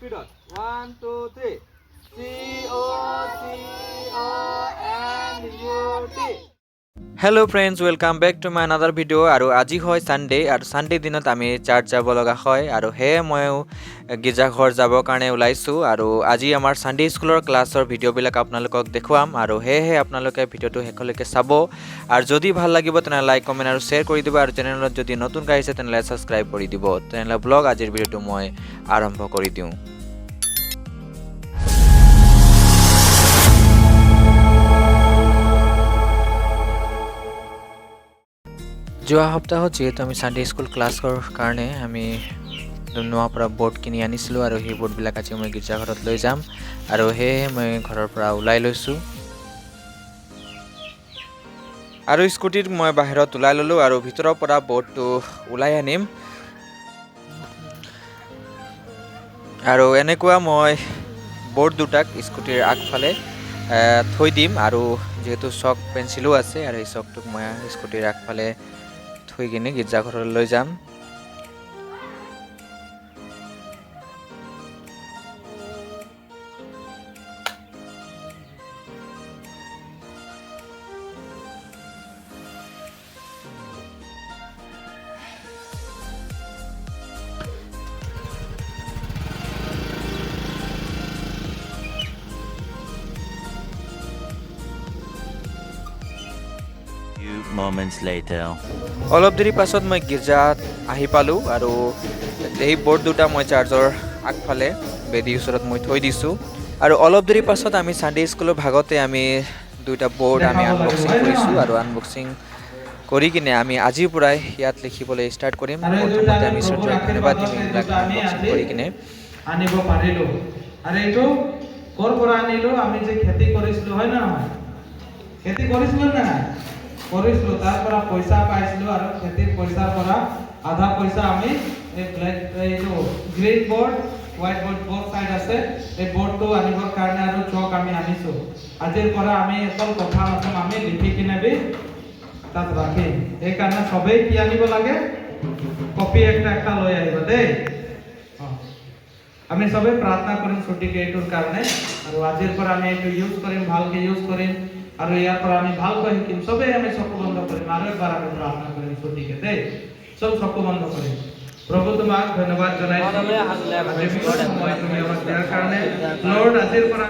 স্পীডত, 1, 2, 3। C O C O N U T। Hello friends, welcome back to my another video। আৰু আজি হয় Sunday আৰু Sunday দিনত আমি চাৰ্চ যাব লগা হয় আৰু সেয়ে ময়ো গীৰ্জাঘৰ যাবৰ কাৰণে ওলাইছোঁ। আৰু আজি আমাৰ ছানডে স্কুলৰ ক্লাছৰ ভিডিঅ'বিলাক আপোনালোকক দেখুৱাম আৰু সেয়েহে আপোনালোকে ভিডিঅ'টো শেষলৈকে চাব আৰু যদি ভাল লাগিব তেনেহ'লে লাইক, কমেণ্ট আৰু শ্বেয়াৰ কৰি দিব আৰু চেনেলত যদি নতুনকৈ আহিছে তেনেহ'লে ছাবস্ক্ৰাইব কৰি দিব। তেনেহ'লে ব'লক, আজিৰ ভিডিঅ'টো মই আৰম্ভ কৰি দিওঁ। যোৱা সপ্তাহত যিহেতু আমি ছানডে স্কুল ক্লাছৰ কাৰণে আমি ডুমডুমাৰ পৰা বৰ্ড কিনি আনিছিলোঁ আৰু সেই বৰ্ডবিলাক আজি মই গীৰ্জাঘৰত লৈ যাম আৰু সেয়েহে মই ঘৰৰ পৰা ওলাই লৈছোঁ আৰু স্কুটিত মই বাহিৰত ওলাই ল'লোঁ আৰু ভিতৰৰ পৰা বৰ্ডটো ওলাই আনিম। আৰু এনেকুৱা মই বৰ্ড দুটাক স্কুটিৰ আগফালে থৈ দিম আৰু যিহেতু চক পেঞ্চিলো আছে আৰু এই চকটোক মই স্কুটিৰ আগফালে থৈ কিনে গীৰ্জাঘৰলৈ লৈ যাম। Few moments later. অলপ দেৰি পাছত মই গীৰ্জাত আহি পালোঁ আৰু এই বৰ্ড দুটা মই চাৰ্চৰ আগফালে বেদীৰ ওচৰত মই থৈ দিছোঁ। আৰু অলপ দেৰি পাছত আমি ছানডে স্কুলৰ ভাগতে আমি দুটা বৰ্ড আমি দেখাব লাগিব, আনবক্সিং হয় কৰিছোঁ নহয়? আৰু আনবক্সিং কৰি কিনে আমি আজিৰ পৰাই ইয়াত লিখিবলৈ ষ্টাৰ্ট কৰিম। আৰু এই দুটা প্ৰথমতে আমি আমি প্ৰভুৰ ঈশ্বৰক ধন্যবাদ দিম আশীৰ্বাদত এই এইবিলাক দুটা আমি আনবক্সিং আজি কৰি কিনে। আনিব পাৰিলো। আৰু এইটো ক'ৰ পৰা আনিলো? আমি যে খেতি কৰিছিলো, হয় নে নহয়? খেতি কৰিছিলো নে নাই? কৰিছিলো। তাৰ পৰা পইচা পাইছিলো আৰু খেতিৰ পইচাৰ পৰা আধা পইচা আমি এই ব্লেক, এইটো green board, white board, both side আছে, এই বৰ্ডটো আনিবৰ কাৰণে আৰু চক আমি আনিছো। আজিৰ পৰা আমি অকল কথা নকম, আমি লিখি কিনে বি তাত ৰাখিম। সেইকাৰণে চবেই কি আনিব লাগে? কপি একটা একটা লৈ আহিব দেই। আমি চবেই প্ৰাৰ্থনা কৰিম ছুটিকে এইটোৰ কাৰণে। আৰু আজিৰ পৰা আমি এইটো ইউজ কৰিম, ভালকে ইউজ কৰিম আৰু ইয়াৰ পৰা আমি ভালকৈ শিকিম। চবেই আমি চকু বন্ধ কৰিম আৰু একবাৰ আমি প্ৰাৰ্থনা কৰিম ছুটিকে দেই। চব চকু বন্ধ কৰিম। প্ৰভু, তোমাক ধন্যবাদ জনাইছো আজি সময় তুমি আমাক দিয়াৰ কাৰণে। লৰ্ড, আজিৰ পৰা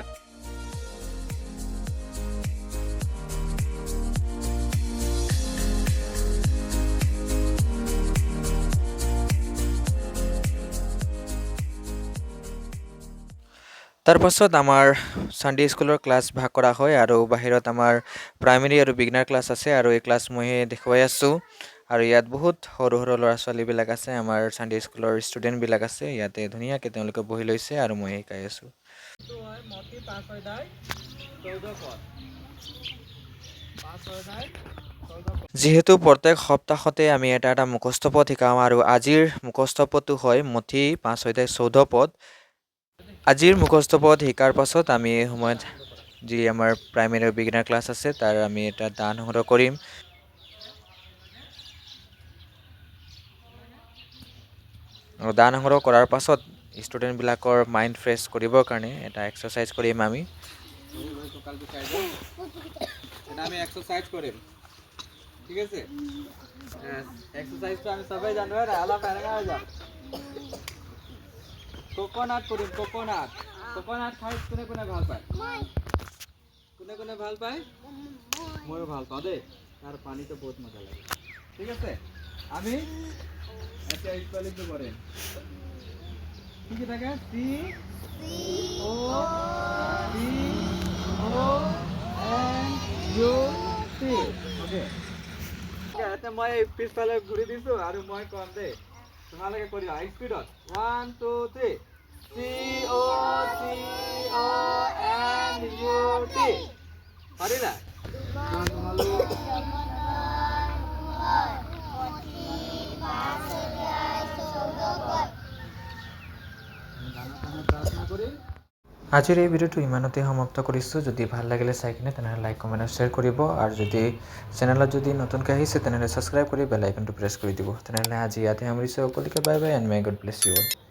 তাৰপাছত আমাৰ ছানডে স্কুলৰ ক্লাছ ভাগ কৰা হয় আৰু বাহিৰত আমাৰ প্ৰাইমেৰী আৰু বিগিনাৰ ক্লাছ আছে আৰু এই ক্লাছ মই দেখুৱাই আছোঁ। আৰু ইয়াত বহুত সৰু সৰু ল'ৰা ছোৱালীবিলাক আছে, আমাৰ ছানডে স্কুলৰ ষ্টুডেণ্টবিলাক আছে। ইয়াতে ধুনীয়াকৈ তেওঁলোকে বহি লৈছে আৰু মই শিকাই আছোঁ। এইটো হয় মথি 5 অধ্যায় 14 পদ। 5 অধ্যায় 14 পদ। যিহেতু প্ৰত্যেক সপ্তাহতে আমি এটা এটা মুখস্থ পদ শিকাওঁ আৰু আজিৰ মুখস্থ পদটো হয় মথি 5 অধ্যায় 14 পদ। আজিৰ মুখস্থ পদ শিকাৰ পাছত আমি এই সময়ত যি আমাৰ প্ৰাইমেৰী আৰু বিগিনাৰ ক্লাছ আছে, তাৰ আমি এটা দান সংগ্ৰহ কৰিম। আৰু দান সংগ্ৰহ কৰাৰ পাছত ষ্টুডেণ্টবিলাকৰ মাইণ্ড ফ্ৰেছ কৰিবৰ কাৰণে এটা এক্সাৰচাইজ কৰিম আমি। কঁকাল বিষাই যায়। এটা আমি এক্সাৰচাইজ কৰিম, ঠিক আছে? এক্সাৰচাইজটো আমি চবেই জানো, হয় নাই? অলপ এনেকা হৈ যাম। কোকোনাট কৰিম, কোকোনাট। কোকোনাট খাই কোনে কোনে ভাল পায়? কোনে কোনে ভাল পায়? ময়ো ভাল পাওঁ দেই। তাৰ পানীটো বহুত মজা লাগে। ঠিক আছে, আমি এতিয়া স্পেলিংটো কৰিম। কি কি থাকে? C O C O N U T, okay. এতিয়া মই পিছফালে ঘূৰি দিছোঁ আৰু মই ক'ম দেই, তোমালোকে কৰিবা স্পীডত। 1, 2, 3। C O C O N U T। পাৰিলা? তোমালোক প্ৰাৰ্থনা কৰিম। আজিৰ এই ভিডিঅ'টো ইমানতে সমাপ্ত কৰিছোঁ। যদি ভাল লাগিলে চাই কিনে, তেনেহ'লে লাইক, কমেণ্ট আৰু শ্বেয়াৰ কৰিব আৰু যদি চেনেলত যদি নতুনকৈ আহিছে, তেনেহ'লে ছাবস্ক্ৰাইব কৰি বেল আইকনটো প্ৰেছ কৰি দিব। তেনেহ'লে আজি ইয়াতে সামৰিছোঁ। সকলোকে bye bye and may God bless you all।